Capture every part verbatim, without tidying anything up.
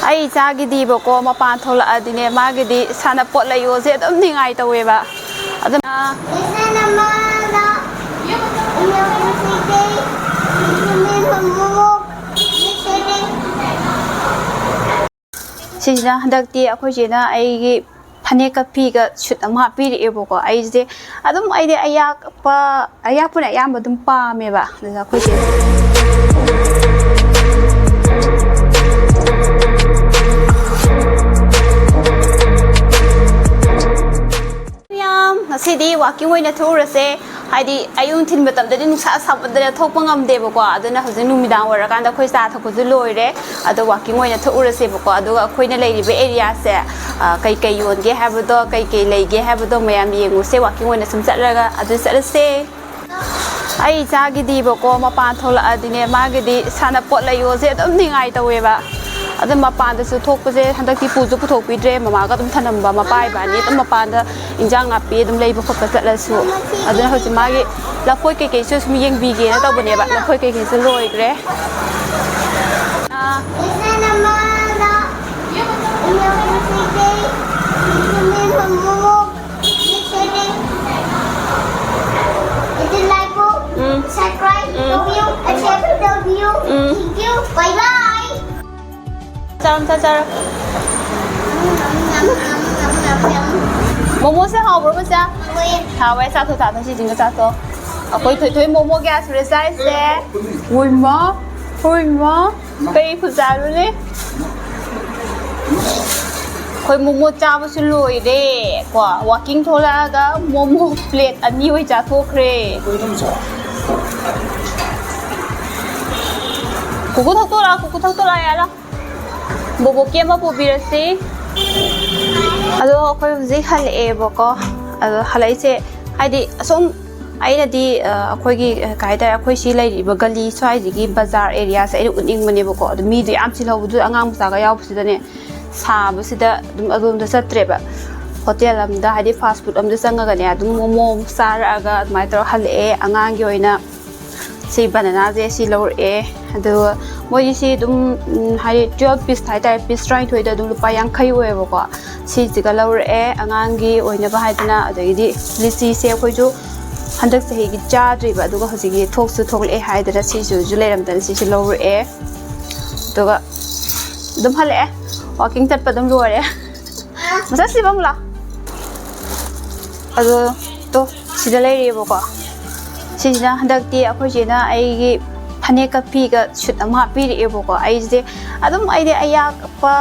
ꯑꯩ ꯏꯆꯥꯒꯤꯗꯤꯕꯀꯣ, ꯃꯄꯥꯟ ꯊꯣꯛꯂꯛꯑꯗꯤꯅꯦ, ꯃꯥꯒꯤꯗꯤ ꯁꯥꯟꯅꯄꯣꯠ ꯂꯩꯌꯣꯁꯦ ꯑꯗꯨꯝ ꯅꯤꯡꯉꯥꯏ ꯇꯧꯋꯦꯕ꯫ ꯑꯗꯨꯅ ꯁꯤꯁꯤꯅ ꯍꯟꯗꯛꯇꯤ ꯑꯩꯈꯣꯏ ꯆꯦꯅ ꯑꯩꯒꯤ ꯐꯅꯦꯛꯀ ꯐꯤꯒ ꯁꯨꯠ ꯑꯃ ꯍꯥꯞꯄꯤꯔꯛꯑꯦꯕꯀꯣ꯫ ꯑꯩꯁꯦ ꯑꯗꯨꯝ, ꯑꯩꯗꯤ ꯑꯌꯥꯛꯄ, ꯑꯌꯥꯛꯄꯅ ꯑꯌꯥꯝꯕ ꯑꯗꯨꯝ ꯄꯥꯝꯃꯦꯕ꯫ ꯑꯗꯨꯗ ꯑꯩꯈꯣꯏꯁꯦ ꯃꯌꯥꯝ, ꯉꯁꯤꯗꯤ ꯋꯥꯛꯀꯤꯡ ꯑꯣꯏꯅ ꯊꯣꯛꯎꯔꯁꯦ꯫ ꯍꯥꯏꯗꯤ ꯑꯌꯨꯛ ꯅꯨꯡꯊꯤꯜ ꯃꯇꯝꯗꯗꯤ ꯅꯨꯡꯁꯥ ꯁꯥꯃꯟꯗꯅ ꯊꯣꯛꯄ ꯉꯝꯗꯦꯕꯀꯣ꯫ ꯑꯗꯨꯅ ꯍꯧꯖꯤꯛ ꯅꯨꯃꯤꯗꯥꯡ ꯑꯣꯏꯔꯀꯥꯟꯗ ꯑꯩꯈꯣꯏ ꯆꯥ ꯊꯛꯄꯁꯨ ꯂꯣꯏꯔꯦ꯫ ꯑꯗꯣ ꯋꯥꯛꯀꯤꯡ ꯑꯣꯏꯅ ꯊꯣꯛꯎꯔꯁꯦꯕꯀꯣ꯫ ꯑꯗꯨꯒ ꯑꯩꯈꯣꯏꯅ ꯂꯩꯔꯤꯕ ꯑꯦꯔꯤꯌꯥꯁꯦ, ꯑ, ꯀꯩꯀꯩ ꯌꯣꯟꯒꯦ ꯍꯥꯏꯕꯗꯣ, ꯀꯩꯀꯩ ꯂꯩꯒꯦ ꯍꯥꯏꯕꯗꯣ ꯃꯌꯥꯝ ꯌꯦꯡꯉꯨꯁꯦ꯫ ꯋꯥꯛꯀꯤꯡ ꯑꯣꯏꯅ ꯁꯨꯝ ꯆꯠꯂꯒ ꯑꯗꯨ ꯆꯠꯂꯁꯦ꯫ ꯑꯩ ꯏꯆꯥꯒꯤꯗꯤꯕꯀꯣ, ꯃꯄꯥꯟ ꯊꯣꯛꯂꯛꯑꯗꯤꯅꯦ, ꯃꯥꯒꯤꯗꯤ ꯁꯥꯟꯅꯄꯣꯠ ꯂꯩꯌꯣꯁꯦ ꯑꯗꯨꯝ ꯅꯤꯡꯉꯥꯏ ꯇꯧꯋꯦꯕ꯫ ꯑꯗꯨ ꯃꯄꯥꯟꯗꯁꯨ ꯊꯣꯛꯄꯁꯦ ꯍꯟꯗꯛꯇꯤ ꯄꯨꯁꯨ ꯄꯨꯊꯣꯛꯄꯤꯗ꯭ꯔꯦ, ꯃꯃꯥꯒ ꯑꯗꯨꯝ ꯊꯅꯝꯕ, ꯃꯄꯥ ꯏꯕꯥꯅꯤ ꯑꯗꯨꯝ ꯃꯄꯥꯟꯗ ꯏꯟꯖꯥꯡ ꯅꯥꯄꯤ ꯑꯗꯨꯝ ꯂꯩꯕ ꯈꯣꯠꯄ ꯆꯠꯂꯁꯨ꯫ ꯑꯗꯨꯅ ꯍꯧꯖꯤꯛ ꯃꯥꯒꯤ ꯂꯐꯣꯏ ꯀꯩꯀꯩꯁꯨ ꯁꯨꯝ ꯌꯦꯡꯕꯤꯒꯦꯅ ꯇꯧꯕꯅꯦꯕ꯫ ꯂꯐꯣꯏ ꯀꯩꯀꯩꯁꯨ ꯂꯣꯏꯈ꯭ꯔꯦ꯫ ꯑꯥ꯫ ꯎꯝ꯫ ꯎꯝ꯫ ꯆꯥꯔꯣ, ꯆꯥ, ꯆꯥꯔꯣ꯫ ꯃꯣꯃꯣꯁꯦ ꯍꯥꯎꯕ꯭ꯔꯣ, ꯃꯆꯥ? ꯍꯥꯎꯋꯦ꯫ ꯆꯥꯊꯣꯛ, ꯆꯥꯊꯣꯛ, ꯁꯤꯁꯤꯡꯒ ꯆꯥꯊꯣꯛ꯫ ꯑꯩꯈꯣꯏ ꯊꯣꯏꯊꯣꯏ ꯃꯣꯃꯣ ꯀꯌꯥ ꯁꯨꯔꯦ ꯆꯥꯔꯤꯁꯦ? ꯍꯣꯏꯃ, ꯍꯣꯏꯃ, ꯀꯩ ꯈꯨꯆꯥꯅꯣꯅꯦ? ꯑꯩꯈꯣꯏ ꯃꯣꯃꯣ ꯆꯥꯕꯁꯨ ꯂꯣꯏꯔꯦ ꯀꯣ꯫ ꯋꯥꯛꯀꯤꯡ ꯊꯣꯛꯂꯛꯑꯒ ꯃꯣꯃꯣ ꯄ꯭ꯂꯦꯠ ꯑꯅꯤ ꯑꯣꯏ ꯆꯥꯊꯣꯛꯈ꯭ꯔꯦ꯫ ꯀꯨꯀꯨ ꯊꯛꯇꯣꯔꯥ, ꯀꯨꯀꯨ ꯊꯛꯇꯣꯔꯥ, ꯌꯥꯔꯦ꯫ ꯕꯣꯕꯣꯛꯀꯤ ꯑꯃ ꯄꯨꯕꯤꯔꯁꯤ꯫ ꯑꯗꯣ ꯑꯩꯈꯣꯏ ꯍꯧꯖꯤꯛ ꯍꯜꯂꯛꯑꯦꯕꯀꯣ꯫ ꯑꯗꯣ ꯍꯜꯂꯛꯏꯁꯦ ꯍꯥꯏꯗꯤ ꯑꯁꯨꯝ ꯑꯩꯅꯗꯤ, ꯑ, ꯑꯩꯈꯣꯏꯒꯤ, ꯑ, ꯀꯩ ꯍꯥꯏꯇꯥꯔꯦ, ꯑꯩꯈꯣꯏ ꯁꯤ ꯂꯩꯔꯤꯕ ꯒꯂꯤ ꯁ꯭ꯋꯥꯏꯁꯤꯒꯤ ꯕꯖꯥꯔ ꯑꯦꯔꯤꯌꯥꯁꯦ ꯑꯩꯅ ꯎꯠꯅꯤꯡꯕꯅꯦꯕꯀꯣ꯫ ꯑꯗꯣ ꯃꯤꯗꯣ ꯌꯥꯝ ꯆꯤꯜꯍꯧꯕꯗꯨꯗ ꯑꯉꯥꯡ ꯃꯆꯥꯒ ꯌꯥꯎꯕꯁꯤꯗꯅꯦ, ꯁꯥꯕꯁꯤꯗ ꯑꯗꯨꯝ ꯑꯗꯣꯝꯗ ꯆꯠꯇ꯭ꯔꯦꯕ꯫ ꯍꯣꯇꯦꯜ ꯑꯝꯗ, ꯍꯥꯏꯗꯤ ꯐꯥꯁ ꯐꯨꯗ ꯑꯝꯗ ꯆꯪꯉꯒꯅꯦ, ꯑꯗꯨꯝ ꯃꯣꯃꯣ ꯆꯥꯔꯛꯑꯒ ꯑꯗꯨꯃꯥꯏꯅ ꯇꯧꯔ ꯍꯜꯂꯛꯑꯦ꯫ ꯑꯉꯥꯡꯒꯤ ꯑꯣꯏꯅ ꯁꯤ ꯕꯅꯥꯅꯥꯁꯦ ꯁꯤ ꯂꯧꯔꯛꯑꯦ꯫ ꯑꯗꯨꯒ ꯃꯣꯏꯒꯤ ꯁꯤ ꯑꯗꯨꯝ, ꯎꯝ, ꯍꯥꯏꯗꯤ twelve piece ꯍꯥꯏꯇꯥꯔꯦ, piece ꯇꯔꯥꯅꯤꯊꯣꯏꯗ ꯑꯗꯨꯝ ꯂꯨꯄꯥ ꯌꯥꯡꯈꯩ ꯑꯣꯏꯌꯦꯕꯀꯣ꯫ ꯁꯤꯁꯤꯒ ꯂꯧꯔꯛꯑꯦ ꯑꯉꯥꯡꯒꯤ ꯑꯣꯏꯅꯕ ꯍꯥꯏꯗꯅ꯫ ꯑꯗꯒꯤꯗꯤ ꯂꯤꯆꯤꯁꯦ ꯑꯩꯈꯣꯏꯁꯨ ꯍꯟꯗꯛ ꯆꯍꯤꯒꯤ ꯆꯥꯗ꯭ꯔꯤꯕ, ꯑꯗꯨꯒ ꯍꯧꯖꯤꯛꯀꯤ ꯊꯣꯛꯁꯨ ꯊꯣꯛꯂꯛꯑꯦ ꯍꯥꯏꯗꯅ ꯁꯤꯁꯨꯁꯨ ꯂꯩꯔꯝꯗꯅ ꯁꯤꯁꯨ ꯂꯧꯔꯛꯑꯦ꯫ ꯑꯗꯨꯒ ꯑꯗꯨꯝ ꯍꯜꯂꯛꯑꯦ, walking ꯆꯠꯄ ꯑꯗꯨꯝ ꯂꯣꯏꯔꯦ꯫ ꯃꯁꯛ ꯁꯤꯕ ꯑꯃꯨꯛ ꯂꯥꯎ꯫ ꯑꯗꯣ ꯇꯣ, ꯁꯤꯗ ꯂꯩꯔꯤꯑꯕꯀꯣ꯫ ꯁꯤꯁꯤꯅ ꯍꯟꯗꯛꯇꯤ ꯑꯩꯈꯣꯏ ꯆꯦꯅ ꯑꯩꯒꯤ ꯐꯅꯦꯛꯀ ꯐꯤꯒ ꯁꯨꯠ ꯑꯃ ꯍꯥꯞꯄꯤꯔꯛꯑꯦꯕꯀꯣ꯫ ꯑꯩꯁꯦ ꯑꯗꯨꯝ, ꯑꯩꯗꯤ ꯑꯌꯥꯛꯄ,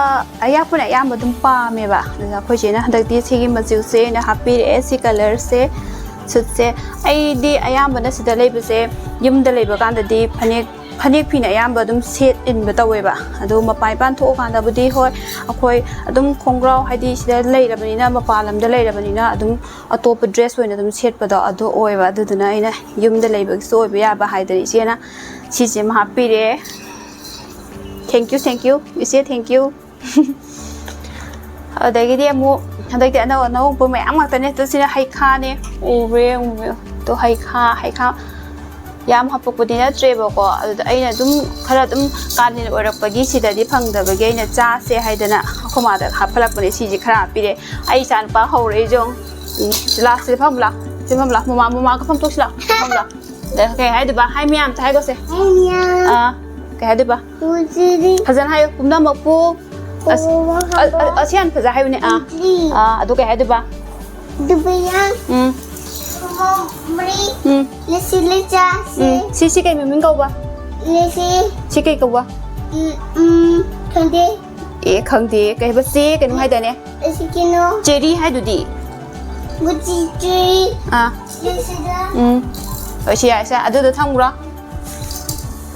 ꯑꯌꯥꯛꯄꯅ ꯑꯌꯥꯝꯕ ꯑꯗꯨꯝ ꯄꯥꯝꯃꯦꯕ꯫ ꯑꯗꯨꯅ ꯑꯩꯈꯣꯏ ꯆꯦꯅ ꯍꯟꯗꯛꯇꯤ ꯁꯤꯒꯤ ꯃꯆꯨꯁꯦ ꯑꯣꯏꯅ ꯍꯥꯞꯄꯤꯔꯛꯑꯦ, ꯁꯤ ꯀꯂꯔꯁꯦ, ꯁꯨꯠꯁꯦ꯫ ꯑꯩꯗꯤ ꯑꯌꯥꯝꯕꯅ ꯁꯤꯗ ꯂꯩꯕꯁꯦ, ꯌꯨꯝꯗ ꯂꯩꯕ ꯀꯥꯟꯗꯗꯤ ꯐꯅꯦꯛ, ꯐꯅꯦꯛ ꯐꯤꯅ ꯑꯌꯥꯝꯕ ꯑꯗꯨꯝ ꯁꯦꯠ ꯏꯟꯕ ꯇꯧꯋꯦꯕ꯫ ꯑꯗꯣ ꯃꯄꯥꯟ ꯏꯄꯥꯟ ꯊꯣꯛꯑꯀꯥꯟꯗꯕꯨꯗꯤ ꯍꯣꯏ, ꯑꯩꯈꯣꯏ ꯑꯗꯨꯝ ꯈꯣꯡꯒ꯭ꯔꯥꯎ, ꯍꯥꯏꯗꯤ ꯁꯤꯗ ꯂꯩꯔꯕꯅꯤꯅ, ꯃꯄꯥꯟ ꯂꯝꯗ ꯂꯩꯔꯕꯅꯤꯅ ꯑꯗꯨꯝ ꯑꯇꯣꯞꯄ ꯗ꯭ꯔꯦꯁ ꯑꯣꯏꯅ ꯑꯗꯨꯝ ꯁꯦꯠꯄꯗꯣ ꯑꯗꯨ ꯑꯣꯏꯕ꯫ ꯑꯗꯨꯗꯨꯅ ꯑꯩꯅ ꯌꯨꯝꯗ ꯂꯩꯕꯒꯤꯁꯨ ꯑꯣꯏꯕ ꯌꯥꯕ ꯍꯥꯏꯗꯅ ꯏꯆꯦꯅ ꯁꯤꯁꯦ ꯑꯃ ꯍꯥꯞꯄꯤꯔꯦ꯫ Thank you, thank you, ꯏꯆꯦ, thank you꯫ ꯑꯗꯒꯤꯗꯤ ꯑꯃꯨꯛ ꯍꯟꯗꯛꯇꯤ ꯑꯅꯧ ꯑꯅꯧꯕ ꯃꯌꯥꯝ ꯉꯥꯛꯇꯅꯦ꯫ ꯑꯗꯣ ꯁꯤꯅ ꯍꯩꯈꯥꯅꯦ, ꯎꯕ꯭ꯔꯦ, ꯎꯕ꯭ꯔꯦ꯫ ꯑꯗꯣ ꯍꯩꯈꯥ, ꯍꯩꯈꯥ ꯌꯥꯝ ꯍꯥꯄꯛꯄꯗꯤ ꯅꯠꯇ꯭ꯔꯦꯕꯀꯣ꯫ ꯑꯗꯨꯗ ꯑꯩꯅ ꯑꯗꯨꯝ ꯈꯔ ꯑꯗꯨꯝ ꯀꯥꯂꯦꯟ ꯑꯣꯏꯔꯛꯄꯒꯤ ꯁꯤꯗꯗꯤ ꯐꯪꯗꯕꯒꯤ ꯑꯩꯅ ꯆꯥꯁꯦ ꯍꯥꯏꯗꯅ ꯑꯩꯈꯣꯏ ꯃꯥꯗ ꯍꯥꯞꯍꯜꯂꯛꯄꯅꯦ꯫ ꯁꯤꯁꯦ ꯈꯔ ꯍꯥꯞꯄꯤꯔꯦ꯫ ꯑꯩ ꯏꯆꯥ ꯅꯨꯄꯥ ꯍꯧꯔꯛꯏ ꯌꯦꯡꯉꯨ꯫ ꯎꯝ, ꯁꯤ ꯂꯥꯛ, ꯁꯤꯗ ꯐꯝꯃꯨ ꯂꯥꯛ, ꯁꯤꯗ ꯐꯝꯃꯨ ꯂꯥꯛ꯫ ꯃꯃꯥ, ꯃꯃꯥꯒ ꯐꯝꯊꯣꯛꯁꯤ ꯂꯥꯛ, ꯐꯝꯃꯨ ꯂꯥꯛ꯫ ꯑꯗ ꯀꯩ ꯍꯥꯏꯗꯣꯏꯕ? ꯍꯥꯏ ꯃꯌꯥꯝ ꯑꯝꯇ ꯍꯥꯏꯒꯣꯁꯦ꯫ ꯑꯥ, ꯀꯩ ꯍꯥꯏꯗꯣꯏꯕ? ꯐꯖꯅ ꯍꯥꯏꯌꯨ꯫ ꯄꯨꯝꯅꯃꯛꯄꯨ ꯑꯁ-, ꯑ-, ꯑ-, ꯑꯁꯤ ꯍꯥꯟꯅ ꯐꯖ ꯍꯥꯏꯌꯨꯅꯦ꯫ ꯑꯥ꯫ ꯑꯥ, ꯑꯗꯨ ꯀꯩ ꯍꯥꯏꯗꯣꯏꯕ? ꯎꯝ꯫ ꯎꯝ꯫ ꯁꯤ, ꯁꯤ ꯀꯩ ꯃꯃꯤꯡ ꯀꯧꯕ? ꯁꯤ ꯀꯩ ꯀꯧꯕ? ꯎꯝ, ꯎꯝ, ꯈꯪꯗꯦ꯫ ꯑꯦ, ꯈꯪꯗꯦ꯫ ꯀꯩ ꯍꯥꯏꯕ? ꯆꯦ ꯀꯩꯅꯣꯝ ꯍꯥꯏꯗꯥꯏꯅꯦ? ꯆꯦꯔꯤ ꯍꯥꯏꯗꯨꯗꯤ꯫ ꯑꯥ꯫ ꯎꯝ꯫ ꯍꯣꯏ, ꯁꯤ ꯌꯥꯔꯦ, ꯁꯦ꯫ ꯑꯗꯨꯗꯣ ꯊꯝꯈ꯭ꯔꯣ꯫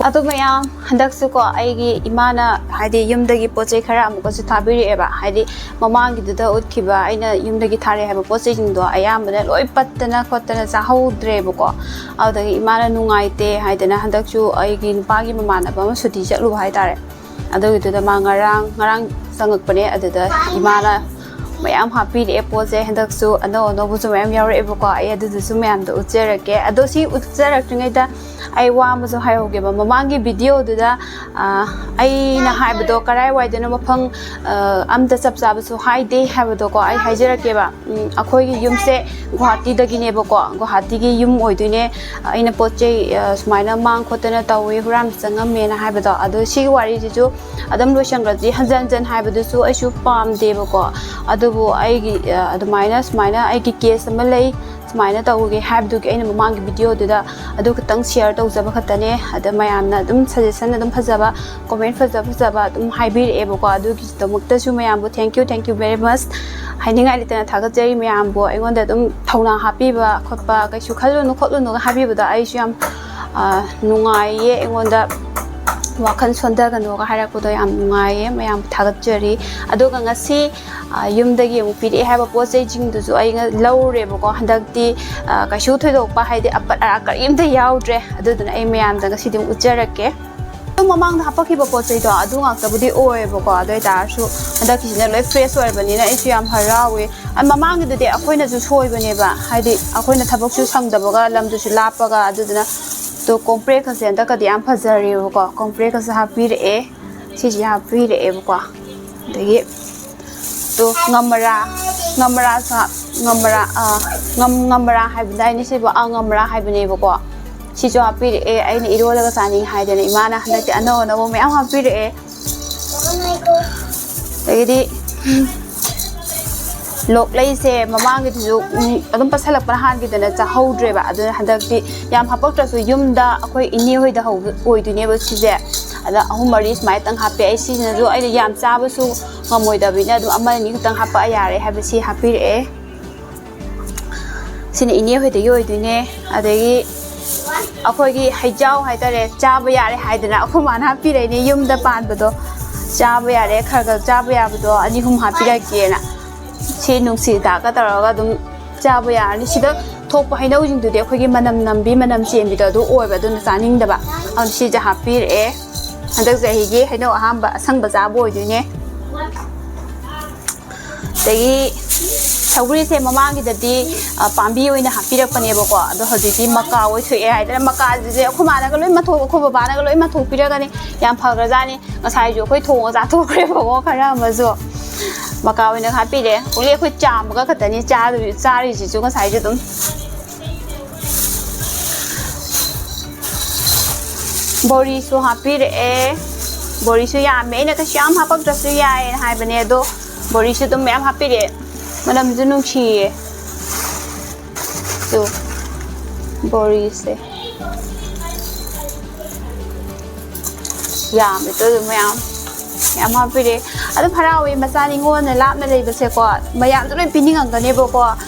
ꯑꯗꯨ ꯃꯌꯥꯝ, ꯍꯟꯗꯛꯁꯨꯀꯣ, ꯑꯩꯒꯤ ꯏꯃꯥꯅ, ꯍꯥꯏꯗꯤ, ꯌꯨꯝꯗꯒꯤ ꯄꯣꯠ ꯆꯩ ꯈꯔ ꯑꯃꯨꯛꯀꯁꯨ ꯊꯥꯕꯤꯔꯛꯑꯦꯕ꯫ ꯍꯥꯏꯗꯤ, ꯃꯃꯥꯡꯒꯤꯗꯨꯗ ꯎꯠꯈꯤꯕ ꯑꯩꯅ ꯌꯨꯝꯗꯒꯤ ꯊꯥꯔꯛꯑꯦ ꯍꯥꯏꯕ ꯄꯣꯠ ꯆꯩꯁꯤꯡꯗꯣ ꯑꯌꯥꯝꯕꯅ ꯂꯣꯏ ꯄꯠꯇꯅ ꯈꯣꯠꯇꯅ ꯆꯥꯍꯧꯗ꯭ꯔꯦꯕꯀꯣ꯫ ꯑꯗꯨꯗꯒꯤ ꯏꯃꯥꯅ ꯅꯨꯡꯉꯥꯏꯇꯦ ꯍꯥꯏꯗꯅ ꯍꯟꯗꯛꯁꯨ ꯑꯩꯒꯤ ꯅꯨꯄꯥꯒꯤ ꯃꯃꯥꯟꯅꯕ ꯑꯃ ꯁꯨꯇꯤ ꯆꯠꯂꯨꯕ ꯍꯥꯏꯇꯥꯔꯦ꯫ ꯑꯗꯨꯒꯤꯗꯨꯗ ꯃꯥ ꯉꯔꯥꯡ, ꯉꯔꯥꯡ ꯆꯪꯉꯛꯄꯅꯦ꯫ ꯑꯗꯨꯗ ꯏꯃꯥꯅ ꯃꯌꯥꯝ ꯍꯥꯞꯄꯤꯔꯛꯑꯦ ꯄꯣꯠꯁꯦ꯫ ꯍꯟꯗꯛꯁꯨ ꯑꯅꯧ ꯑꯅꯧꯕꯁꯨ ꯃꯌꯥꯝ ꯌꯥꯎꯔꯛꯑꯦꯕꯀꯣ꯫ ꯑꯩ ꯑꯗꯨꯗꯨꯁꯨ ꯃꯌꯥꯝꯗꯣ ꯎꯠꯆꯔꯛꯀꯦ꯫ ꯑꯗꯣ ꯁꯤ ꯎꯠꯆꯔꯛꯇ꯭ꯔꯤꯉꯩꯗ ꯑꯩ ꯋꯥ ꯑꯃꯁꯨ ꯍꯥꯏꯍꯧꯒꯦꯕ꯫ ꯃꯃꯥꯡꯒꯤ ꯚꯤꯗꯤꯑꯣꯗꯨꯗ ꯑꯩꯅ ꯍꯥꯏꯕꯗꯣ ꯀꯔꯥꯏꯋꯥꯏꯗꯅꯣ ꯃꯐꯝ ꯑꯝꯇ ꯆꯞ ꯆꯥꯕꯁꯨ ꯍꯥꯏꯗꯦ ꯍꯥꯏꯕꯗꯣꯀꯣ꯫ ꯑꯩ ꯍꯥꯏꯖꯔꯛꯀꯦꯕ꯫ ꯑꯩꯈꯣꯏꯒꯤ ꯌꯨꯝꯁꯦ ꯒꯨꯍꯥꯇꯤꯗꯒꯤꯅꯦꯕꯀꯣ꯫ ꯒꯨꯍꯥꯇꯤꯒꯤ ꯌꯨꯝ ꯑꯣꯏꯗꯣꯏꯅꯦ꯫ ꯑꯩꯅ ꯄꯣꯠ ꯆꯩ ꯁꯨꯃꯥꯏꯅ ꯃꯥꯡ ꯈꯣꯠꯇꯅ ꯇꯧꯋꯦ, ꯍꯨꯔꯥꯟꯕ ꯆꯪꯉꯝꯃꯦꯅ ꯍꯥꯏꯕꯗꯣ꯫ ꯑꯗꯣ ꯁꯤꯒꯤ ꯋꯥꯔꯤꯁꯤꯁꯨ ꯑꯗꯨꯝ ꯂꯣꯏꯁꯟꯈ꯭ꯔꯗꯤ, ꯍꯟꯖꯟ ꯍꯟꯖꯟ ꯍꯥꯏꯕꯗꯨꯁꯨ ꯑꯩꯁꯨ ꯄꯥꯝꯗꯦꯕꯀꯣ꯫ ꯑꯗꯨꯕꯨ ꯑꯩꯒꯤ ꯑꯗꯨꯃꯥꯏꯅ ꯁꯨꯃꯥꯏꯅ ꯑꯩꯒꯤ ꯀꯦꯁ ꯑꯃ ꯂꯩ, ꯁꯨꯃꯥꯏꯅ ꯇꯧꯒꯦ ꯍꯥꯏꯕꯗꯨꯒꯤ ꯑꯩꯅ ꯃꯃꯥꯡꯒꯤ ꯚꯤꯗꯤꯑꯣꯗꯨꯗ ꯑꯗꯨ ꯈꯛꯇꯪ ꯁꯤꯌꯔ ꯇꯧꯖꯕ ꯈꯛꯇꯅꯦ꯫ ꯑꯗ ꯃꯌꯥꯝꯅ ꯑꯗꯨꯝ ꯁꯖꯦꯁꯟ ꯑꯗꯨꯝ ꯐꯖꯕ, ꯀꯣꯃꯦꯟ ꯐꯖ ꯐꯖꯕ ꯑꯗꯨꯝ ꯍꯥꯏꯕꯤꯔꯛꯑꯦꯕꯀꯣ꯫ ꯑꯗꯨꯒꯤꯗꯃꯛꯇꯁꯨ ꯃꯌꯥꯝꯕꯨ thank you, thank you very much ꯍꯥꯏꯅꯤꯡꯉꯥꯏ ꯂꯩꯇꯅ ꯊꯥꯒꯠꯆꯔꯤ꯫ ꯃꯌꯥꯝꯕꯨ ꯑꯩꯉꯣꯟꯗ ꯑꯗꯨꯝ ꯊꯧꯅꯥ ꯍꯥꯞꯄꯤꯕ ꯈꯣꯠꯄ ꯀꯩꯁꯨ ꯈꯜꯂꯨꯅꯨ ꯈꯣꯠꯂꯨꯅꯨꯒ ꯍꯥꯏꯕꯤꯕꯗꯣ ꯑꯩꯁꯨ ꯌꯥꯝ ꯅꯨꯡꯉꯥꯏꯌꯦ꯫ ꯑꯩꯉꯣꯟꯗ ꯋꯥꯈꯜ ꯁꯣꯟꯊꯒꯅꯣꯒ ꯍꯥꯏꯔꯛꯄꯗꯣ ꯌꯥꯝ ꯅꯨꯡꯉꯥꯏꯌꯦ꯫ ꯃꯌꯥꯝ ꯊꯥꯒꯠꯆꯔꯤ꯫ ꯑꯗꯨꯒ ꯉꯁꯤ ꯌꯨꯝꯗꯒꯤ ꯑꯃꯨꯛ ꯄꯤꯔꯛꯑꯦ ꯍꯥꯏꯕ ꯄꯣꯠ ꯆꯩꯁꯤꯡꯗꯨꯁꯨ ꯑꯩ ꯂꯧꯔꯨꯔꯦꯕꯀꯣ꯫ ꯍꯟꯗꯛꯇꯤ ꯀꯩꯁꯨ ꯊꯣꯏꯗꯣꯛꯄ, ꯍꯥꯏꯗꯤ ꯑꯄꯠ ꯑꯔꯥꯛ ꯀꯔꯤꯝꯇ ꯌꯥꯎꯗ꯭ꯔꯦ꯫ ꯑꯗꯨꯗꯨꯅ ꯑꯩ ꯃꯌꯥꯝꯗ ꯉꯁꯤꯗꯤ ꯑꯃꯨꯛ ꯎꯠꯆꯔꯛꯀꯦ꯫ ꯑꯗꯨꯝ ꯃꯃꯥꯡꯗ ꯍꯥꯄꯛꯈꯤꯕ ꯄꯣꯠ ꯆꯩꯗꯣ ꯑꯗꯨ ꯉꯥꯛꯇꯕꯨꯗꯤ ꯑꯣꯏꯌꯦꯕꯀꯣ꯫ ꯑꯗꯨ ꯑꯣꯏꯇꯥꯔꯁꯨ ꯍꯟꯗꯛꯀꯤꯁꯤꯅ ꯂꯣꯏ ꯐ꯭ꯔꯦꯁ ꯑꯣꯏꯔꯕꯅꯤꯅ ꯑꯩꯁꯨ ꯌꯥꯝ ꯍꯔꯥꯎꯋꯦ꯫ ꯃꯃꯥꯡꯒꯤꯗꯨꯗꯤ ꯑꯩꯈꯣꯏꯅꯁꯨ ꯁꯣꯏꯕꯅꯦꯕ, ꯍꯥꯏꯗꯤ ꯑꯩꯈꯣꯏꯅ ꯊꯕꯛꯁꯨ ꯁꯪꯗꯕꯒ ꯂꯝꯗꯨꯁꯨ ꯂꯥꯞꯄꯒ꯫ ꯑꯗꯨꯗꯨꯅ ꯇꯣ ꯀꯣꯝꯄ꯭ꯔꯦꯛꯀꯁꯦ ꯍꯟꯗꯛꯀꯗꯤ ꯌꯥꯝ ꯐꯖꯔꯦꯕꯀꯣ꯫ ꯀꯣꯝꯄ꯭ꯔꯦꯛꯀꯁꯦ ꯍꯥꯞꯄꯤꯔꯛꯑꯦ꯫ ꯁꯤꯁꯦ ꯍꯥꯞꯄꯤꯔꯛꯑꯦꯕꯀꯣ꯫ ꯑꯗꯒꯤ ꯇꯣ ꯉꯝꯃꯔꯥ, ꯉꯝꯃꯔꯥꯁꯨ ꯍꯥꯞ-, ꯉꯝꯃꯔꯥ, ꯑꯥ, ꯉꯝ-, ꯉꯝꯃꯔꯥ ꯍꯥꯏꯕꯗꯥꯏꯅꯦ ꯁꯤꯕꯨ? ꯑꯥ, ꯉꯝꯃꯔꯥ ꯍꯥꯏꯕꯅꯦꯕꯀꯣ꯫ ꯁꯤꯁꯨ ꯍꯥꯞꯄꯤꯔꯛꯑꯦ꯫ ꯑꯩꯅ ꯏꯔꯣꯜꯂꯒ ꯆꯥꯅꯤꯡꯉꯤ ꯍꯥꯏꯗꯅ ꯏꯃꯥꯅ ꯍꯟꯗꯛꯇꯤ ꯑꯅꯧ ꯑꯅꯧꯕ ꯃꯌꯥꯝ ꯍꯥꯞꯄꯤꯔꯛꯑꯦ꯫ ꯑꯗꯒꯤꯗꯤ ꯂꯣꯛꯂꯩꯁꯦ ꯃꯃꯥꯡꯒꯤꯗꯨꯁꯨ, ꯎꯝ, ꯑꯗꯨꯝ ꯄꯠꯁꯜꯂꯛꯄꯅ ꯍꯥꯟꯈꯤꯗꯅ ꯆꯥꯍꯧꯗ꯭ꯔꯦꯕ꯫ ꯑꯗꯨꯅ ꯍꯟꯗꯛꯇꯤ ꯌꯥꯝ ꯍꯥꯄꯛꯇ꯭ꯔꯁꯨ ꯌꯨꯝꯗ ꯑꯩꯈꯣꯏ ꯏꯅꯦ ꯍꯣꯏꯗ ꯍꯧꯕ ꯑꯣꯏꯗꯣꯏꯅꯦꯕ ꯁꯤꯁꯦ꯫ ꯑꯗ ꯑꯍꯨꯝ ꯃꯔꯤ ꯁꯨꯃꯥꯏꯅꯇꯪ ꯍꯥꯞꯄꯦ꯫ ꯑꯩ ꯁꯤꯁꯤꯅꯁꯨ ꯑꯩꯅ ꯌꯥꯝ ꯆꯥꯕꯁꯨ ꯉꯝꯃꯣꯏꯗꯕꯅꯤꯅ ꯑꯗꯨꯝ ꯑꯃ ꯑꯅꯤ ꯈꯛꯇꯪ ꯍꯥꯄꯛꯑ ꯌꯥꯔꯦ ꯍꯥꯏꯕꯁꯤ ꯍꯥꯞꯄꯤꯔꯛꯑꯦ꯫ ꯁꯤꯅ ꯏꯅꯦ ꯍꯣꯏꯗꯒꯤ ꯑꯣꯏꯗꯣꯏꯅꯦ꯫ ꯑꯗꯒꯤ ꯑꯩꯈꯣꯏꯒꯤ ꯍꯩꯖꯥꯎ ꯍꯥꯏꯇꯥꯔꯦ, ꯆꯥꯕ ꯌꯥꯔꯦ ꯍꯥꯏꯗꯅ ꯑꯩꯈꯣꯏ ꯃꯥꯅ ꯍꯥꯞꯄꯤꯔꯛꯏꯅꯦ꯫ ꯌꯨꯝꯗ ꯄꯥꯟꯕꯗꯣ ꯆꯥꯕ ꯌꯥꯔꯦ, ꯈꯔ ꯈꯔ ꯆꯥꯕ ꯌꯥꯕꯗꯣ ꯑꯅꯤ ꯑꯍꯨꯝ ꯍꯥꯞꯄꯤꯔꯛꯀꯦꯅ꯫ ꯁꯤ ꯅꯨꯡꯁꯤ ꯍꯤꯗꯥꯛꯀ ꯇꯧꯔꯒ ꯑꯗꯨꯝ ꯆꯥꯕ ꯌꯥꯔꯅꯤ꯫ ꯁꯤꯗ ꯊꯣꯛꯄ ꯍꯩꯅꯧꯁꯤꯡꯗꯨꯗꯤ ꯑꯩꯈꯣꯏꯒꯤ ꯃꯅꯝ ꯅꯝꯕꯤ, ꯃꯅꯝ ꯆꯦꯟꯕꯤꯗꯣ ꯑꯗꯨ ꯑꯣꯏꯕ, ꯑꯗꯨꯅ ꯆꯥꯅꯤꯡꯗꯕ꯫ ꯑꯗꯨꯅ ꯁꯤꯁꯦ ꯍꯥꯞꯄꯤꯔꯛꯑꯦ꯫ ꯍꯟꯗꯛ ꯆꯍꯤꯒꯤ ꯍꯩꯅꯧ ꯑꯍꯥꯟꯕ ꯑꯁꯪꯕ ꯆꯥꯕ ꯑꯣꯏꯗꯣꯏꯅꯦ꯫ ꯑꯗꯒꯤ ꯁꯧꯒ꯭ꯔꯤꯁꯦ ꯃꯃꯥꯡꯒꯤꯗꯗꯤ, ꯑ, ꯄꯥꯝꯕꯤ ꯑꯣꯏꯅ ꯍꯥꯞꯄꯤꯔꯛꯄꯅꯦꯕꯀꯣ, ꯑꯗꯣ ꯍꯧꯖꯤꯛꯇꯤ ꯃꯀꯥ ꯑꯣꯏꯊꯣꯛꯑꯦ ꯍꯥꯏꯗꯅ, ꯃꯀꯥꯁꯤꯁꯦ ꯑꯩꯈꯣꯏ ꯃꯥꯅꯒ ꯂꯣꯏ ꯃꯟꯊꯣꯛ-, ꯑꯩꯈꯣꯏ ꯕꯕꯥꯅꯒ ꯂꯣꯏ ꯃꯟꯊꯣꯛꯄꯤꯔꯒꯅꯤ꯫ ꯌꯥꯝ ꯐꯈ꯭ꯔꯖꯥꯠꯅꯤ꯫ ꯉꯁꯥꯏꯁꯨ ꯑꯩꯈꯣꯏ ꯊꯣꯡꯉ ꯆꯥꯊꯣꯛꯈ꯭ꯔꯦꯕꯀꯣ, ꯈꯔ ꯑꯃꯁꯨ꯫ ꯃꯀꯥ ꯑꯣꯏꯅ ꯍꯥꯞꯄꯤꯔꯦ꯫ ꯑꯣꯡꯂꯤ ꯑꯩꯈꯣꯏ ꯆꯥꯝꯃꯒ ꯈꯛꯇꯅꯤ ꯆꯥꯗꯣꯏ-, ꯆꯥꯔꯤꯁꯤꯁꯨ ꯉꯁꯥꯏꯁꯨ ꯑꯗꯨꯝ꯫ ꯕꯣꯔꯤꯁꯨ ꯍꯥꯞꯄꯤꯔꯛꯑꯦ꯫ ꯕꯣꯔꯤꯁꯨ ꯌꯥꯝꯃꯦ꯫ ꯑꯩꯅ ꯀꯩꯁꯨ ꯌꯥꯝ ꯍꯥꯞꯄꯛꯇ꯭ꯔꯁꯨ ꯌꯥꯏꯌꯦꯅ ꯍꯥꯏꯕꯅꯦ, ꯑꯗꯣ ꯕꯣꯔꯤꯁꯨ ꯑꯗꯨꯝ ꯃꯌꯥꯝ ꯍꯥꯞꯄꯤꯔꯛꯑꯦ꯫ ꯃꯅꯝꯁꯨ ꯅꯨꯡꯁꯤꯌꯦ꯫ ꯇꯨ, ꯕꯣꯔꯤꯁꯦ꯫ ꯌꯥꯝꯃꯦ, ꯇꯨ, ꯑꯗꯨꯝ ꯃꯌꯥꯝ, ꯌꯥꯝ ꯍꯥꯞꯄꯤꯔꯛꯑꯦ꯫ ꯑꯗꯨꯝ ꯍꯔꯥꯎꯋꯦ, ꯃꯆꯥ ꯅꯤꯉꯣꯜꯅ ꯂꯥꯞꯅ ꯂꯩꯕꯁꯦꯀꯣ, ꯃꯌꯥꯝꯁꯨ ꯂꯣꯏ ꯄꯤꯅꯤꯡꯉꯝꯒꯅꯦꯕꯀꯣ꯫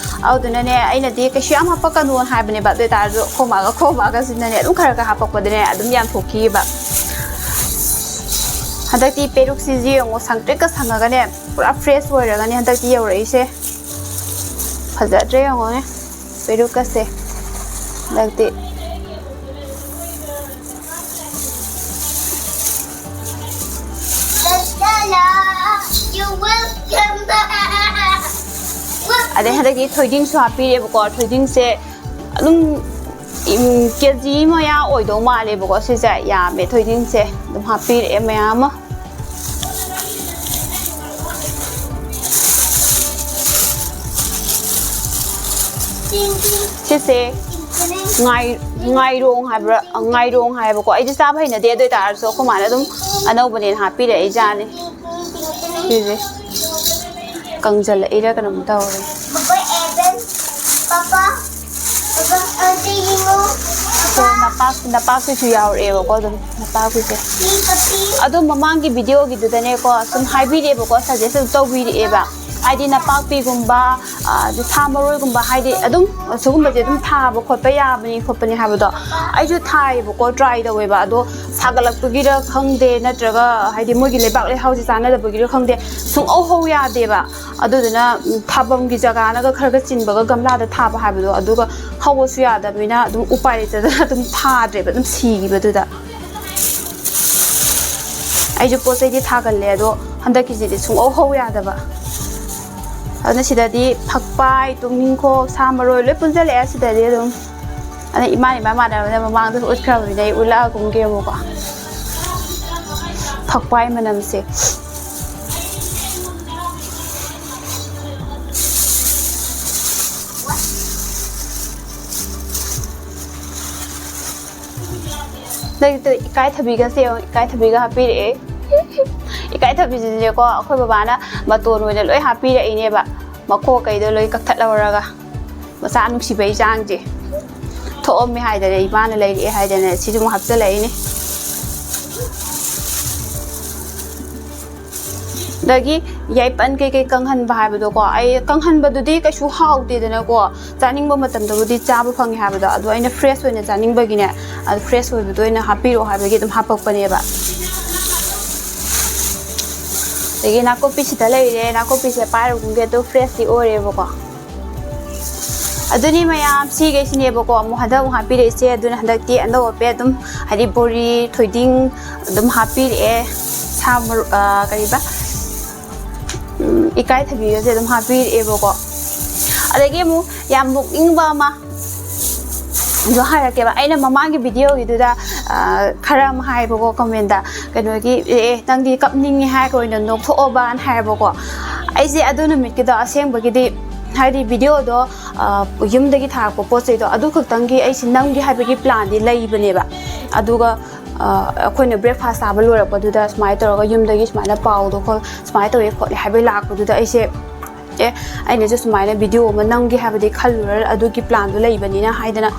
ꯑꯗꯨꯗꯨꯅꯅꯦ, ꯑꯩꯅꯗꯤ ꯀꯩꯁꯨ ꯌꯥꯝ ꯍꯥꯞꯄꯛꯀꯅꯣꯅ ꯍꯥꯏꯕꯅꯦꯕ꯫ ꯑꯗꯨ ꯑꯣꯏꯇꯥꯔꯁꯨ ꯑꯩꯈꯣꯏ ꯃꯥꯒ, ꯑꯩꯈꯣꯏ ꯕꯥꯒꯁꯤꯅꯅꯦ, ꯑꯗꯨꯝ ꯈꯔ ꯈꯔ ꯍꯥꯞꯄꯛꯄꯗꯅꯦ, ꯑꯗꯨꯝ ꯌꯥꯝꯊꯣꯛꯈꯤꯑꯕ꯫ ꯍꯟꯗꯛꯇꯤ ꯄꯦꯔꯨꯛꯁꯤꯁꯨ ꯌꯦꯡꯉꯣ, ꯁꯪꯇ꯭ꯔꯤꯛꯀ ꯁꯪꯉꯒꯅꯦ, ꯄꯨꯔꯥ ꯐ꯭ꯔꯦꯁ ꯑꯣꯏꯔꯒꯅꯦ ꯍꯟꯗꯛꯇꯤ ꯌꯧꯔꯛꯏꯁꯦ꯫ ꯐꯖꯗ꯭ꯔꯦ ꯌꯦꯡꯉꯣꯅꯦ, ꯄꯦꯔꯨꯛꯀꯁꯦ ꯍꯟꯗꯛꯇꯤ꯫ ꯑꯗꯩ ꯍꯟꯗꯛꯇꯤ ꯊꯣꯏꯗꯤꯡꯁꯨ ꯍꯥꯞꯄꯤꯔꯦꯕꯀꯣ꯫ ꯊꯣꯏꯗꯤꯡꯁꯦ ꯑꯗꯨꯝ, ꯎꯝ, ꯀꯦ ꯖꯤ ꯃꯌꯥ ꯑꯣꯏꯗꯧ ꯃꯥꯜꯂꯦꯕꯀꯣ꯫ ꯁꯤꯁꯦ ꯌꯥꯝꯃꯦ, ꯊꯣꯏꯗꯤꯡꯁꯦ ꯑꯗꯨꯝ ꯍꯥꯞꯄꯤꯔꯛꯑꯦ ꯃꯌꯥꯝ ꯑꯃ꯫ ꯁꯤꯁꯦ ꯉꯥꯏ-, ꯉꯥꯏꯔꯣꯡ ꯍꯥꯏꯕ꯭ꯔꯥ? ꯉꯥꯏꯔꯣꯡ ꯍꯥꯏꯌꯦꯕꯀꯣ꯫ ꯑꯩꯗꯤ ꯆꯥꯕ ꯍꯩꯅꯗꯦ, ꯑꯗꯨ ꯑꯣꯏꯇꯥꯔꯁꯨ ꯑꯩꯈꯣꯏ ꯃꯥꯅ ꯑꯗꯨꯝ ꯑꯅꯧꯕꯅꯦꯅ ꯍꯥꯞꯄꯤꯔꯛꯏ ꯖꯥꯠꯅꯤ꯫ ꯁꯤꯁꯦ ꯀꯪꯖꯜꯂꯛꯏꯔ ꯀꯩꯅꯣꯝ ꯇꯧꯔꯦ꯫ ꯁꯣ ꯅꯄꯥꯛ-, ꯅꯄꯥꯛꯄꯤꯁꯨ ꯌꯥꯎꯔꯛꯑꯦꯕꯀꯣ, ꯑꯗꯨꯝ ꯅꯄꯥꯛꯄꯤꯁꯦ꯫ ꯑꯗꯣ ꯃꯃꯥꯡꯒꯤ ꯚꯤꯗꯤꯑꯣꯒꯤꯗꯨꯗꯅꯦꯀꯣ, ꯁꯨꯝ ꯍꯥꯏꯕꯤꯔꯛꯑꯦꯕꯀꯣ, ꯁꯖꯦꯁ ꯑꯗꯨꯝ ꯇꯧꯕꯤꯔꯛꯑꯦꯕ꯫ ꯍꯥꯏꯗꯤ ꯅꯄꯥꯛꯄꯤꯒꯨꯝꯕ, ꯑ, ꯑꯗꯩ ꯁꯥ ꯃꯔꯣꯏꯒꯨꯝꯕ, ꯍꯥꯏꯗꯤ ꯑꯗꯨꯝ ꯁꯤꯒꯨꯝꯕꯁꯦ ꯑꯗꯨꯝ ꯊꯥꯕ ꯈꯣꯠꯄ ꯌꯥꯕꯅꯤ ꯈꯣꯠꯄꯅꯤ ꯍꯥꯏꯕꯗꯣ꯫ ꯑꯩꯁꯨ ꯊꯥꯏꯌꯦꯕꯀꯣ, ꯇ꯭ꯔꯥꯏ ꯇꯧꯋꯦꯕ꯫ ꯑꯗꯣ ꯁꯥꯒꯠꯂꯛꯄꯒꯤꯔ ꯈꯪꯗꯦ, ꯅꯠꯇ꯭ꯔꯒ ꯍꯥꯏꯗꯤ ꯃꯣꯏꯒꯤ ꯂꯩꯕꯥꯛ ꯂꯩꯍꯥꯎꯁꯦ ꯆꯥꯟꯅꯗꯕꯒꯤꯔ ꯈꯪꯗꯦ, ꯁꯨꯡꯍꯧ ꯍꯧ ꯌꯥꯗꯦꯕ꯫ ꯑꯗꯨꯗꯨꯅ, ꯎꯝ, ꯊꯥꯐꯝꯒꯤ ꯖꯒꯥꯅꯒ ꯈꯔꯒ ꯆꯤꯟꯕꯒ ꯒꯝꯂꯥꯗ ꯊꯥꯕ ꯍꯥꯏꯕꯗꯣ, ꯑꯗꯨꯒ ꯍꯧꯕꯁꯨ ꯌꯥꯗꯕꯅꯤꯅ ꯑꯗꯨꯝ ꯎꯄꯥꯏ ꯂꯩꯇꯗꯅ ꯑꯗꯨꯝ ꯊꯥꯗ꯭ꯔꯦꯕ, ꯑꯗꯨꯝ ꯁꯤꯈꯤꯕꯗꯨꯗ꯫ ꯑꯩꯁꯨ ꯄꯣꯠ ꯆꯩꯗꯤ ꯊꯥꯒꯜꯂꯦ, ꯑꯗꯣ ꯍꯟꯗꯛꯀꯤꯁꯤꯗꯤ ꯁꯨꯡꯍꯧ ꯍꯧ ꯌꯥꯗꯕ꯫ ꯑꯗꯨꯅ ꯁꯤꯗꯗꯤ ꯐꯛꯄꯥꯏ, ꯇꯨꯅꯤꯡꯈꯣꯛ, ꯁꯥ ꯃꯔꯣꯏ ꯂꯣꯏ ꯄꯨꯟꯁꯤꯜꯂꯛꯑꯦ ꯁꯤꯗꯗꯤ ꯑꯗꯨꯝ꯫ ꯑꯗ ꯏꯃꯥꯟ ꯏꯃꯥꯟ ꯃꯥꯟꯅꯕꯅ ꯃꯃꯥꯡꯗꯁꯨ ꯎꯠꯈ꯭ꯔꯕꯅꯤꯅ ꯑꯩ ꯎꯠꯂꯛꯑꯒꯨꯝꯒꯦꯕꯀꯣ꯫ ꯐꯛꯄꯥꯏ ꯃꯅꯝꯁꯦ꯫ ꯅꯪꯗꯣ ꯏꯀꯥꯏꯊꯕꯤꯒꯁꯦ ꯌꯦꯡꯉꯣ, ꯏꯀꯥꯏꯊꯕꯤꯒ ꯍꯥꯞꯄꯤꯔꯛꯑꯦ꯫ ꯏꯀꯥꯏꯊꯕꯤꯁꯤꯗꯤꯅꯦꯀꯣ, ꯑꯩꯈꯣꯏ ꯕꯕꯥꯅ ꯃꯇꯣꯟ ꯑꯣꯏꯅ ꯂꯣꯏ ꯍꯥꯞꯄꯤꯔꯛꯏꯅꯦꯕ꯫ ꯃꯈꯣꯛ ꯀꯩꯗꯣ ꯂꯣꯏ ꯀꯛꯊꯠꯍꯧꯔꯒ꯫ ꯃꯆꯥ ꯅꯨꯡꯁꯤꯕꯩ ꯆꯥꯡꯁꯦ꯫ ꯊꯣꯛꯑꯝꯃꯦ ꯍꯥꯏꯗꯅ, ꯏꯃꯥꯅ ꯂꯩꯔꯛꯑꯦ ꯍꯥꯏꯗꯅ ꯁꯤꯁꯨ ꯑꯃꯨꯛ ꯍꯥꯞꯆꯤꯜꯂꯛꯏꯅꯦ꯫ ꯑꯗꯒꯤ ꯌꯥꯏꯄꯟ ꯀꯩꯀꯩ ꯀꯪꯍꯟꯕ ꯍꯥꯏꯕꯗꯣꯀꯣ, ꯑꯩ ꯀꯪꯍꯟꯕꯗꯨꯗꯤ ꯀꯩꯁꯨ ꯍꯥꯎꯇꯦꯗꯅꯀꯣ, ꯆꯥꯅꯤꯡꯕ ꯃꯇꯝꯗꯕꯨꯗꯤ ꯆꯥꯕ ꯐꯪꯉꯦ ꯍꯥꯏꯕꯗꯣ, ꯑꯗꯣ ꯑꯩꯅ ꯐ꯭ꯔꯦꯁ ꯑꯣꯏꯅ ꯆꯥꯅꯤꯡꯕꯒꯤꯅꯦ, ꯑꯗꯨ ꯐ꯭ꯔꯦꯁ ꯑꯣꯏꯕꯗꯣ ꯑꯣꯏꯅ ꯍꯥꯞꯄꯤꯔꯛꯑꯣ ꯍꯥꯏꯕꯒꯤ ꯑꯗꯨꯝ ꯍꯥꯞꯄꯛꯄꯅꯦꯕ꯫ ꯑꯗꯒꯤ ꯅꯥꯀꯨꯞꯄꯤꯁꯤꯗ ꯂꯩꯔꯦ, ꯅꯥꯀꯨꯞꯄꯤꯁꯦ ꯄꯥꯏꯔꯨꯒꯨꯝꯒꯦ, ꯑꯗꯨ ꯐ꯭ꯔꯦꯁꯇꯤ ꯑꯣꯏꯔꯦꯕꯀꯣ꯫ ꯑꯗꯨꯅꯤ ꯃꯌꯥꯝ, ꯁꯤꯈꯩꯁꯤꯅꯦꯕꯀꯣ ꯑꯃꯨꯛ ꯍꯟꯗꯛ ꯑꯃꯨꯛ ꯍꯥꯞꯄꯤꯔꯛꯏꯁꯦ꯫ ꯑꯗꯨꯅ ꯍꯟꯗꯛꯇꯤ ꯑꯅꯧꯕ ꯄꯦꯠ ꯑꯗꯨꯝ, ꯍꯥꯏꯗꯤ ꯕꯣꯔꯤ, ꯊꯣꯏꯗꯤꯡ ꯑꯗꯨꯝ ꯍꯥꯞꯄꯤꯔꯛꯑꯦ꯫ ꯁꯥ ꯃꯔꯣꯏ, ꯑ, ꯀꯔꯤꯕ? ꯎꯝ, ꯏꯀꯥꯏꯊꯕꯤꯒꯁꯦ ꯑꯗꯨꯝ ꯍꯥꯞꯄꯤꯔꯛꯑꯦꯕꯀꯣ꯫ ꯑꯗꯒꯤ ꯑꯃꯨꯛ ꯌꯥꯝ ꯅꯣꯛꯅꯤꯡꯕ ꯑꯃ ꯑꯗꯣ ꯍꯥꯏꯔꯛꯀꯦꯕ꯫ ꯑꯩꯅ ꯃꯃꯥꯡꯒꯤ ꯚꯤꯗꯤꯑꯣꯒꯤꯗꯨꯗ, ꯑ, ꯈꯔ ꯑꯃ ꯍꯥꯏꯕꯀꯣ ꯀꯃꯦꯟꯗ, ꯀꯩꯅꯣꯒꯤ, "ꯑꯦ, ꯑꯦ, ꯅꯪꯗꯤ ꯀꯞꯅꯤꯡꯉꯦ ꯍꯥꯏꯔꯒ ꯑꯣꯏꯅ ꯅꯣꯛꯊꯣꯛꯑꯣꯕꯅ" ꯍꯥꯏꯌꯦꯕꯀꯣ꯫ ꯑꯩꯁꯦ ꯑꯗꯨ ꯅꯨꯃꯤꯠꯀꯤꯗꯣ ꯑꯁꯦꯡꯕꯒꯤꯗꯤ, ꯍꯥꯏꯗꯤ ꯚꯤꯗꯤꯑꯣꯗꯣ, ꯑ, ꯌꯨꯝꯗꯒꯤ ꯊꯥꯔꯛꯄ ꯄꯣꯠ ꯆꯩꯗꯣ ꯑꯗꯨ ꯈꯛꯇꯪꯒꯤ ꯑꯩꯁꯦ ꯅꯝꯒꯦ ꯍꯥꯏꯕꯒꯤ ꯄ꯭ꯂꯥꯟꯗꯤ ꯂꯩꯕꯅꯦꯕ꯫ ꯑꯗꯨꯒ, ꯑ, ꯑꯩꯈꯣꯏꯅ ꯕ꯭ꯔꯦꯛꯐꯥꯁ ꯆꯥꯕ ꯂꯣꯏꯔꯛꯄꯗꯨꯗ ꯁꯨꯃꯥꯏꯅ ꯇꯧꯔꯒ ꯌꯨꯝꯗꯒꯤ ꯁꯨꯃꯥꯏꯅ ꯄꯥꯎꯗꯣ ꯈꯣ-, ꯁꯨꯃꯥꯏꯅ ꯇꯧꯋꯦ ꯈꯣꯠꯂꯦ ꯍꯥꯏꯕꯒꯤ ꯂꯥꯛꯄꯗꯨꯗ ꯑꯩꯁꯦ, ꯑꯦ, ꯑꯩꯅꯁꯨ ꯁꯨꯃꯥꯏꯅ ꯚꯤꯗꯤꯑꯣ ꯑꯃ ꯅꯝꯒꯦ ꯍꯥꯏꯕꯗꯤ ꯈꯜꯂꯨꯔ ꯑꯗꯨꯒꯤ ꯄ꯭ꯂꯥꯟꯗꯣ ꯂꯩꯕꯅꯤꯅ ꯍꯥꯏꯗꯅ,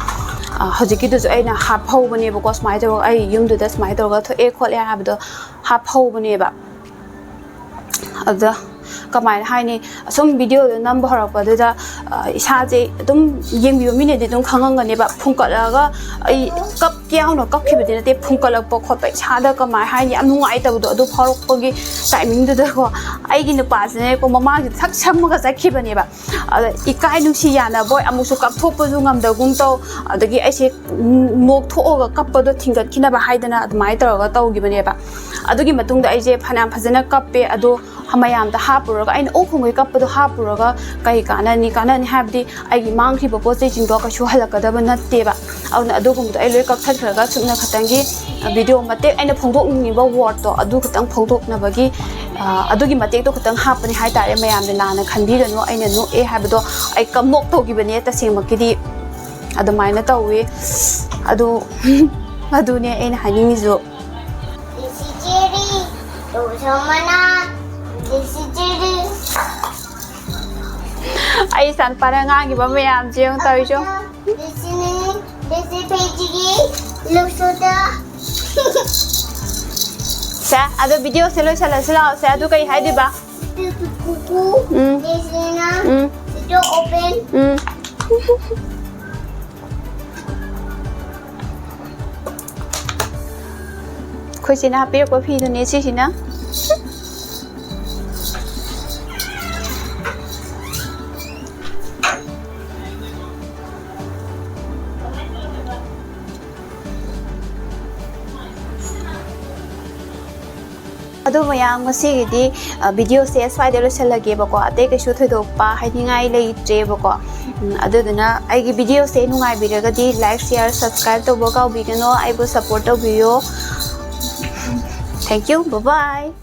ꯑ, ꯍꯧꯖꯤꯛꯀꯤꯗꯨꯁꯨ ꯑꯩꯅ ꯍꯥꯞꯍꯧꯕꯅꯦꯕꯀꯣ꯫ ꯁꯨꯃꯥꯏꯅ ꯇꯧꯔꯒ ꯑꯩ ꯌꯨꯝꯗꯨꯗ ꯁꯨꯃꯥꯏꯅ ꯇꯧꯔꯒ ꯊꯣꯛꯑꯦ ꯈꯣꯠꯂꯦ ꯍꯥꯏꯕꯗꯣ ꯍꯥꯞꯍꯧꯕꯅꯦꯕ꯫ ꯑꯗ ꯀꯃꯥꯏꯅ ꯍꯥꯏꯅꯤ, ꯑꯁꯨꯝ ꯚꯤꯗꯤꯑꯣꯗꯣ ꯅꯝꯕ ꯍꯧꯔꯛꯄꯗꯨꯗ, ꯑ, ꯏꯁꯥꯁꯦ ꯑꯗꯨꯝ ꯌꯦꯡꯕꯤꯕ ꯃꯤꯅꯗꯤ ꯑꯗꯨꯝ ꯈꯪꯉꯝꯒꯅꯦꯕ, ꯐꯨꯡꯀꯠꯂꯒ, ꯑꯩ ꯀꯞꯀꯦ ꯌꯥꯎꯅ ꯀꯞꯈꯤꯕꯗꯤ ꯅꯠꯇꯦ, ꯐꯨꯡꯀꯠꯂꯛꯄ ꯈꯣꯠꯄ, ꯏꯁꯥꯗ ꯀꯃꯥꯏ ꯍꯥꯏꯅꯤ, ꯌꯥꯝ ꯅꯨꯡꯉꯥꯏꯇꯕꯗꯣ ꯑꯗꯨ ꯐꯥꯎꯔꯛꯄꯒꯤ ꯇꯥꯏꯃꯤꯡꯗꯨꯗꯀꯣ꯫ ꯑꯩꯒꯤ ꯅꯨꯄꯥꯁꯤꯅꯀꯣ ꯃꯃꯥꯡꯁꯤꯗ ꯁꯛ ꯁꯝꯃꯒ ꯆꯠꯈꯤꯕꯅꯦꯕ꯫ ꯑꯗ ꯏꯀꯥꯏ ꯅꯨꯡꯁꯤ ꯌꯥꯅꯕꯣꯏ, ꯑꯃꯨꯛꯁꯨ ꯀꯞꯊꯣꯛꯄꯁꯨ ꯉꯝꯗꯒꯨꯝ ꯇꯧ, ꯑꯗꯒꯤ ꯑꯩꯁꯦ ꯅꯣꯛꯊꯣꯛꯑꯒ ꯀꯞꯄꯗꯣ ꯊꯤꯡꯒꯠꯈꯤꯅꯕ ꯍꯥꯏꯗꯅ ꯑꯗꯨꯃꯥꯏꯅ ꯇꯧꯔꯒ ꯇꯧꯈꯤꯕꯅꯦꯕ꯫ ꯑꯗꯨꯒꯤ ꯃꯇꯨꯡꯗ ꯑꯩꯁꯦ ꯐꯅꯌꯥꯝ ꯐꯖꯅ ꯀꯞꯄꯦ꯫ ꯑꯗꯣ ꯃꯌꯥꯝꯗ ꯍꯥꯞꯄꯨꯔꯒ, ꯑꯩꯅ ꯑꯣꯛ ꯈꯣꯡꯒꯩ ꯀꯞꯄꯗꯣ ꯍꯥꯞꯄꯨꯔꯒ ꯀꯩ ꯀꯥꯟꯅꯅꯤ? ꯀꯥꯟꯅꯅꯤ ꯍꯥꯏꯕꯗꯤ ꯑꯩꯒꯤ ꯃꯥꯡꯈꯤꯕ ꯄꯣꯠ ꯆꯩꯁꯤꯡꯗꯣ ꯀꯩꯁꯨ ꯍꯜꯂꯛꯀꯗꯕ ꯅꯠꯇꯦꯕ꯫ ꯑꯗꯨꯅ ꯑꯗꯨꯒꯨꯝꯕꯗꯣ ꯑꯩ ꯂꯣꯏ ꯀꯛꯊꯠꯈ꯭ꯔꯒ ꯆꯨꯝꯅ ꯈꯛꯇꯪꯒꯤ ꯚꯤꯗꯤꯑꯣ ꯃꯇꯦꯛ, ꯑꯩꯅ ꯐꯣꯡꯗꯣꯛꯅꯤꯡꯉꯤꯕ ꯋꯥꯔꯗꯇꯣ ꯑꯗꯨ ꯈꯛꯇꯪ ꯐꯣꯡꯗꯣꯛꯅꯕꯒꯤ, ꯑ, ꯑꯗꯨꯒꯤ ꯃꯇꯦꯛꯇꯣ ꯈꯛꯇꯪ ꯍꯥꯞꯄꯅꯤ ꯍꯥꯏꯇꯥꯔꯦ꯫ ꯃꯌꯥꯝꯅ ꯂꯥꯟꯅ ꯈꯟꯕꯤꯒꯅꯨ, ꯑꯩꯅ ꯅꯣꯛꯑꯦ ꯍꯥꯏꯕꯗꯣ꯫ ꯑꯩ ꯀꯞꯅꯣꯛ ꯇꯧꯈꯤꯕꯅꯦ ꯇꯁꯦꯡꯃꯛꯀꯤꯗꯤ꯫ ꯑꯗꯨꯃꯥꯏꯅ ꯇꯧꯋꯤ꯫ ꯑꯗꯨ ꯑꯗꯨꯅꯦ ꯑꯩꯅ ꯍꯥꯏꯅꯤꯡꯉꯤꯁꯨ꯫ ꯑꯩ ꯏꯆꯥꯅꯨꯄꯥꯅ ꯉꯥꯡꯉꯤꯕ ꯃꯌꯥꯝꯁꯦ ꯌꯦꯡꯉꯨ ꯇꯧꯔꯤꯁꯦ꯫ ꯁꯦ, ꯑꯗꯣ ꯚꯤꯗꯤꯑꯣꯁꯦ ꯂꯣꯏꯁꯤꯜꯂꯁꯤ ꯂꯥꯛꯑꯣ꯫ ꯁꯦ, ꯑꯗꯨ ꯀꯩ ꯍꯥꯏꯗꯣꯏꯕ? ꯎꯝ꯫ ꯎꯝ꯫ ꯑꯩꯈꯣꯏ ꯆꯦꯅ ꯍꯥꯞꯄꯤꯔꯛꯄ ꯐꯤꯗꯨꯅꯦ ꯁꯤꯁꯤꯅ꯫ ꯑꯗꯣ ꯃꯌꯥꯝ, ꯉꯁꯤꯒꯤꯗꯤ, ꯑ, ꯚꯤꯗꯤꯑꯣꯁꯦ ꯁ꯭ꯋꯥꯏꯗ ꯂꯣꯏꯁꯤꯜꯂꯒꯦꯕꯀꯣ꯫ ꯑꯇꯩ ꯀꯩꯁꯨ ꯊꯣꯏꯗꯣꯛꯄ ꯍꯥꯏꯅꯤꯡꯉꯥꯏ ꯂꯩꯇ꯭ꯔꯦꯕꯀꯣ꯫ ꯎꯝ, ꯑꯗꯨꯗꯨꯅ ꯑꯩꯒꯤ ꯚꯤꯗꯤꯑꯣꯁꯦ ꯅꯨꯡꯉꯥꯏꯕꯤꯔꯒꯗꯤ like, share, subscribe ꯇꯧꯕ ꯀꯥꯎꯕꯤꯒꯅꯣ꯫ ꯑꯩꯕꯨ support ꯇꯧꯕꯤꯌꯣ꯫ Thank you. Bye bye.